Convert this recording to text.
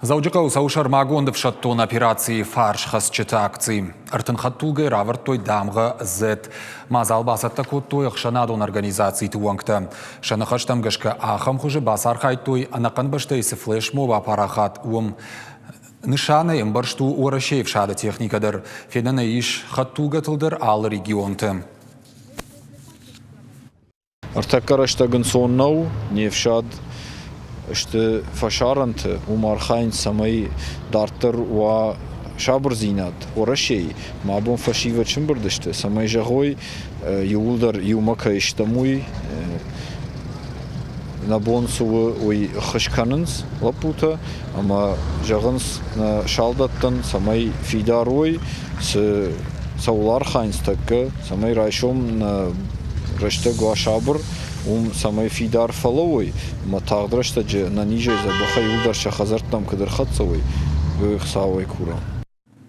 Дзӕуджыхъӕуы цӕуы сӕрмагонд ӕфсӕддон операцийы фарсхӕцджыты акци. 30 хӕдтулгӕйы равӕрдтой дамгъӕ Z. Мадзал бацӕттӕ кодтой ӕхсӕнадон организациты уӕнгтӕ. Сӕ ныхӕстӕм гӕсгӕ ахӕм хуызы бацархайдтой ӕнӕхъӕн бӕстӕйы цы флешмоб апарахат, уым. Нысанӕй ӕмбӕрзт у Уӕрӕсейы ӕфсады техникӕ дӕр. Фенӕн ӕй ис хӕдтулгӕтыл дӕр алы регионты. Ӕртӕккӕ рӕстӕг ӕнцон нӕу, не фсад сты фӕсарӕнты, уым архайынц, цӕмӕй дарддӕр уа сабырдзинад Уӕрӕсейы. Мӕ абон фӕсивӕд сымбырд сты, цӕмӕй зӕгъой, иууылдӕр иумӕ кӕй стӕм, уый. Нӕ бон цы у, уый ӕххуыс кӕнынц лӕппутӕ ӕмӕ зӕгъынц нӕ салдӕттӕн, цӕмӕй фидар уой, цы цӕуыл архайынц тӕккӕ, цӕмӕй райсом нӕ рӕстӕг уа сабыр, уым цӕмӕй фидар фӕлӕууой ӕмӕ тагъд рӕстӕджы нӕ низӕй дзӕбӕхӕй иуылдӕр сӕ хӕдзӕрттӕм куыд ӕрхӕццӕ уой, уый Хуыцауӕй курӕм.